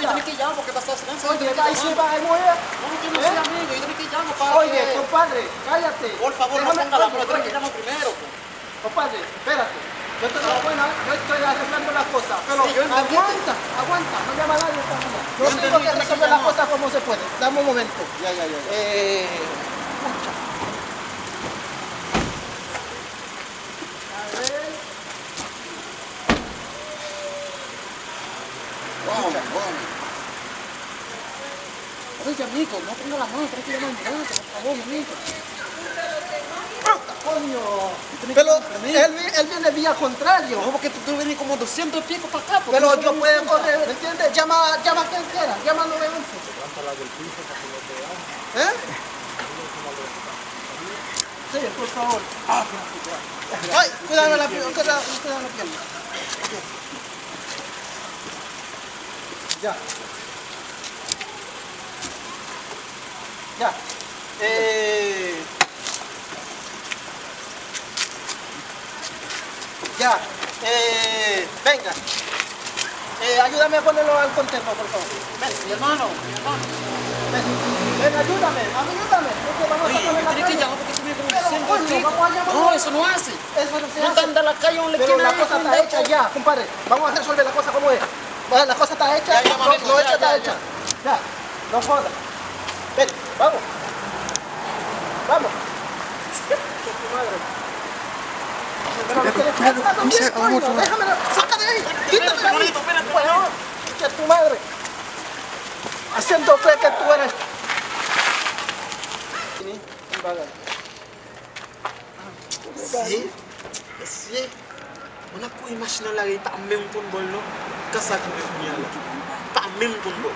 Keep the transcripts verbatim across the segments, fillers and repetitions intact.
yo tiene que llamar porque pasa silencio, yo tiene que llamar. No, yo no soy amigo, yo tiene que llamar para que... Oye, compadre, cállate. Por favor, no ponga la mano, tiene que llamar primero. Compadre, espérate. Yo estoy, bueno, yo estoy arreglando las cosas, pero aguanta, aguanta, no llama a nadie esta mañana. Yo tengo que resolver las cosas como se puede. Dame un momento. Ya, ya, ya, ya. Eh, pucha. A ver. Vamos, vamos. Oye, amigo, no ponga la mano, tengo que llamar a mi casa, por favor, mi amigo. Coño. Pero él, vi- él viene vía contrario. No, porque tú, tú vienes como doscientos y pico para acá. Pero yo puedo correr, ¿me entiendes? Llama, llama a quien quiera, llama al nueve once. ¿Eh? Sí, por favor. Ay, cuidado la pierna, cuidado, cuidado la pierna. Ya. Ya. Eh, ya. Eh, venga. Eh, ayúdame a ponerlo al contenedor, por favor. Ven, mi hermano, mi hermano. Ven, ven, ayúdame, ayúdame. Porque vamos a poner la calle. Oye, tú tienes que llamar porque tú me conoces. Pero, coño, vamos a llamar. No, eso no hace. Eso no se hace. No te andas en la calle, no le quieres a nadie. Pero la cosa está hecha ya, compadre. Vamos a resolver la cosa como es. Bueno, la cosa está hecha. Ya, ya, no, no, hecha está hecha. Ya, no joda. Ven, vamos. Vamos. Pero no tienes que estar también, coño. Déjame, saca de ahí. Quítate de ahí. Bueno, escucha tu madre. Haciendo fe que tú eres. Mesye, mesye, moun ap kouri machin nan lari, pa menm konn bò l non. Ka sa ki rive kounye a la? Pa menm konn bò l.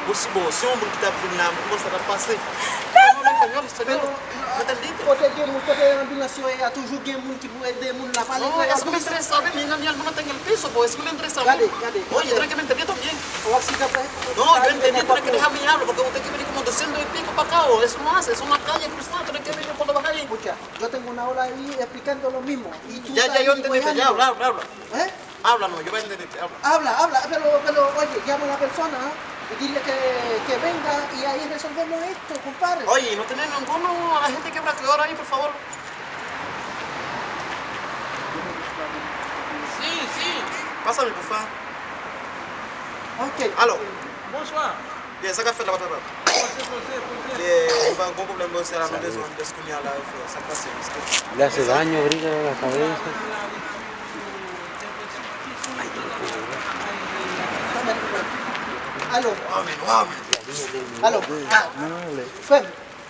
Bon, si, bon, si yon moun ki t ap vin la, kòman sa t ap pase? Yo, men panyòl, espanyòl, no te entendiste. Kote gen moun, kote anbilans yo ye a, toujou gen moun ki pou ede moun la, pale kreyòl. No, eso me interesa a mí, Daniel, no te entiendo eso, pues, eso me interesa a mí. Gade, gade, gade. Oye, tranquilamente, yo también. No, yo entendí, tú eres que déjame hablo, porque usted que viene como doscientos y pico para acá, o eso no hace, eso no es una calle cruzada, tú eres que viene cuando vas ahí. Escucha, yo tengo una hora ahí explicando lo mismo. Y tú ya, ya, yo entendí, ya, habla, habla, habla. ¿Eh? Habla, no, yo voy a entenderte, habla. Habla, habla, pero, pero, oye, llama a la persona y dile que, que venga y ahí resolvemos esto, compadre. Oye, no tenemos ninguno a la gente que habla ahora ahí, por favor. Sí, sí. Pásame, por favor. Ok. Aló. Bonsoir. Byen, sa k ap fèt la, papa? Poze, poze, poze. Byen, pa gon pwoblèm, bro, se la nou bezwen jès kounye a la, frè. Sa k pase, mesye? Le hace daño, brilla la cabeza. Ay, Dios mío. Alo. Alo. Ah, frè m,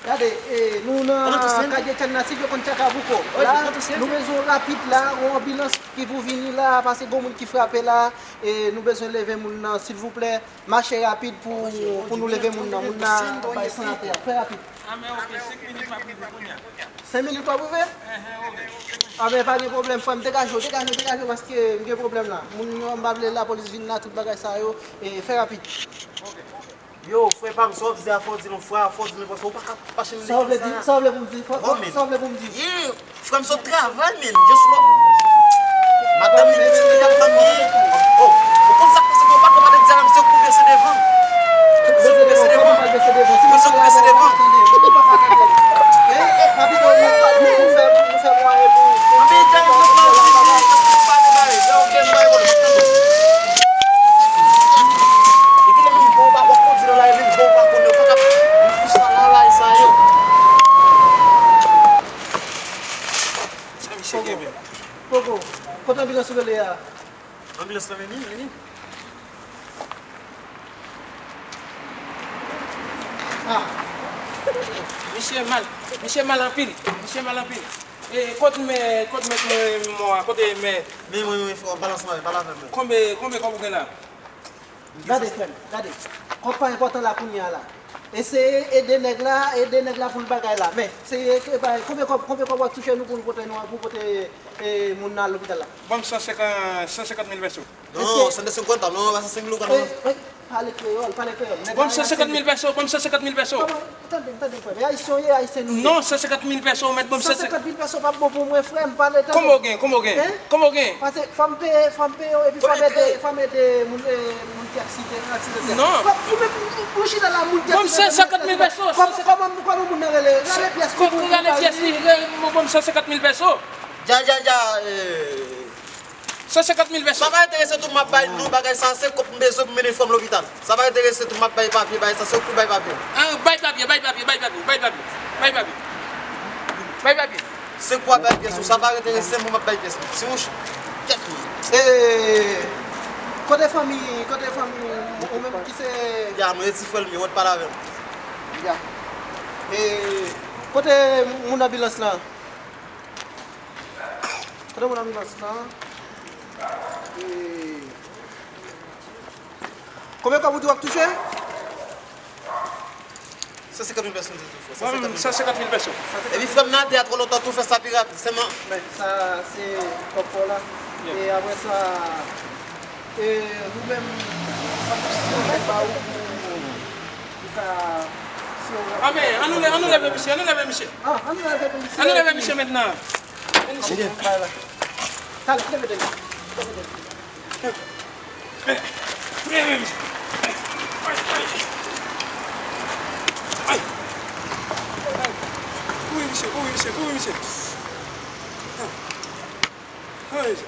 gade, eh, nou nan Kadye Tchannasi, yo konn Tchaka Bouko. La, nou bezwen rapid la, yon anbilans ki pou vini la, paske gon moun ki frape la, e nou bezwen leve moun nan, silvouplè, mache rapid pou, pou nou leve moun nan. Moun nan bay san atè, trè rapid. Ah, men ok, senk minit m ap rive kounye a. Senk minit w ap rive? Ah, men pa gen pwoblèm, frè m, degaje w, degaje w, degaje w, paske m gen pwoblèm la. Moun yo, m pa vle lapolis vin la, tout bagay sa yo, e fè rapid. Yo, frè pa m, sa w ap di a, fò w di non, frè, fò w di non, paske ou pa ka fache m nan nivo sa a. Sa w vle di? Sa w vle pou m di? Sa w vle pou m di? Yeah, frè m, se yon travay, men, just love. Madanm li pitit li t ap tann li. Oh, ou konn sa k pase, mwen pa t pale di a, men se ou k pou bese devan. Se ou k pou bese devan. Mwen se ou k pou bese devan. Anben, dèyè mwen pral di, just pou pale bagay, dèyè ou gen bagay konn. Epi lè menm bon w pa, w ap kondui nan lari, menm bon w pa konnen, w pa ka pou sa la, lari sa yo. Sa misye gen menm? Poko, kote anbilans ou rele a? Anbilans lan vini, vini. Ah. Misye mal, misye mal anpil, misye mal anpil. E kot mè, kot mèt mwen, mwen, kote mè? Men mwen, mwen, frè, pale ansanm avè m, pale avè m, men. Konbe, konbe kòb ou gen la? Gade, frè m, gade. Kòb pa enpòtan la kounye a la. Eseye ede nèg la, ede nèg la pou l bagay la. Men, seye, e, bay, konbyen kòb, konbyen kòb w ap touche nou pou nou pote, nou, pou pote, e, moun nan al lopital la? Ban m san senkant, san senkant mil pèso. Non, san senkant mil pa, non, pa san senkant mil ou ka, non. E, e, pale kreyòl, pale kreyòl. Ban m san senkant mil pèso, ban m san senkant mil pèso. Kòman? Tande m, tande m, frè m. E ayisyen w ye, ayisyen nou ye. Non, san senkant mil pèso, ou mèt ban m san senkant mil pèso p ap bon pou mwen, frè m, pale, tande. Konbyen w gen? Konbyen w gen? Hein? Konbyen w gen? Paske fò m peye, fò m peye w, epi fò m ede, fò m ede moun, eh, moun ki akside-, aksidan. Non. Frè m, ou menm, ou, ou chita la, moun ki akside. Ban m san senkant mil pèso, kòman, kòman, kòman moun nan rele? Rale pyès li, moun nan rale pyès li, ban m san senkant mil pèso. Dja, dja, dja, eh. San senkant mil pèso. Sa pa enterese tou, m ap bay non bagay sa, se kòb m bezwen pou mennen frè m lopital. Sa pa enterese tou, m ap bay papye, bay sa, se ou k pou bay papye. Ah, bay papye, bay papye, bay papye, bay papye, bay papye. Bay papye. Se kwa bay pyès ou, sa pa enterese m, m ap bay pyès mwen. Si ou ch-, pyès mwen. Eh, kote fanmi, kote fanmi, ou menm ki se. Ya, mwen se ti frè l, mwen wè t pale avè m. Ya. Eh, kote moun anbilans lan? Kote moun anbilans lan? E, konbyen kòb ou di w ap touche? San senkant mil pèso, m di tou, frè. Mwen menm, san senkant mil pèso. Epi frè m nan atè a twò lontan tou, fè sa pi rapid. Sèlman. Men, sa, se kòb pa w la. Yeah. E apre sa, e, ou menm, si yo fè ba ou pou, pou ka, si yo. Ah, men, ann nou leve, ann nou leve misye, ann nou leve misye. Ah, ann nou leve misye. Ann nou leve misye mentnan. Ann nou leve. Talè, leve tèt li. Leve misye. Ay. Kouri misye, kouri misye, kouri misye. Kouri misye.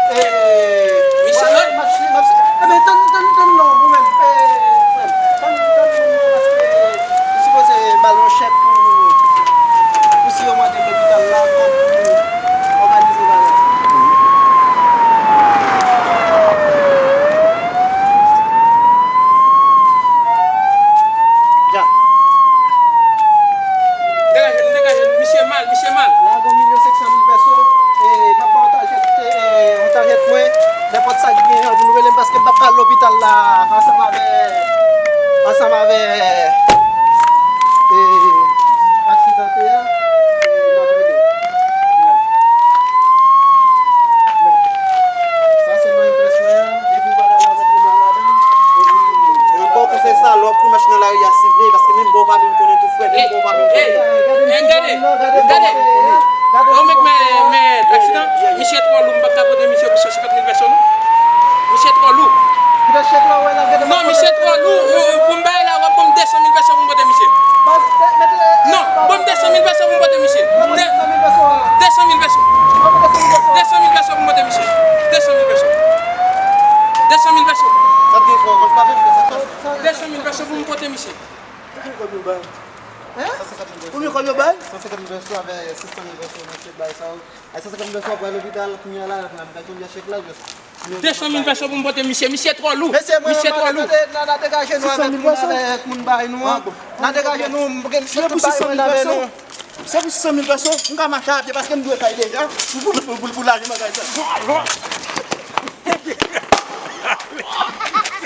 Eh, misye, eh. M ap, m ap, eh, men tann, tann, tann non, ou menm, eh, frè m, tann, tann non, paske ou sipoze ba l yon chèk pou, pou si yo mande lopital la, kòb pou òganize bagay. Dja. Degaje l, degaje l. Misye mal, misye mal. La, gon milyon senk san mil pèso. E, m ap ba w yon tajèt, e, yon tajèt mwen. Nenpòt sa k gen an, pou nou rele m, paske m p ap ka al lopital la, ansanm avè, ansanm avè, e, aksidante a. E, n ap rele. Men, sa se non enprès mwen an, depi w bagay la w mèt renmen l ladan, epi. E ankò, konsèy sa, lè w ap kouri machin nan lari a, siveye, paske menm bò w pa menm konnen tou, frè, menm bò w pa menm konnen. Ey, ey, gade, gade. Ou mèt, men, men, aksidan, misye twò lou, m p ap ka pote misye pou san senkant mil pèso, non. Misye twò lou. Non, misye twò lou. Ou, ou, pou m bay la, w ap ban m de san mil pèso pou m pote misye. Non, ban m de san mil pèso pou m pote misye. De, de san mil pèso. De san mil pèso pou m pote misye. De san mil pèso. De san mil pèso. De san mil pèso pou m pote misye. Konbyen kòb yo bay? Konbyen kòb yo bay? San senkant mil pèso avè sis san mil pèso, mesye, bay sa yo. Ay, san senkant mil pèso, w ap pral lopital, kounye a la, l ap bay tonbe chèk la, just. De san mil pèso pou m pote misye. Misye twò lou. Mesye, mwen, misye twò lou. N a degaje nou avèk moun, avèk moun bay nou an. N a degaje nou, m gen tout bay mwen avè nou. Se pou sis san mil pèso? Se pou sis san mil pèso? M ka mache a pye paske m dwe kay deja. Pou, pou, pou, pou lajan bagay sa.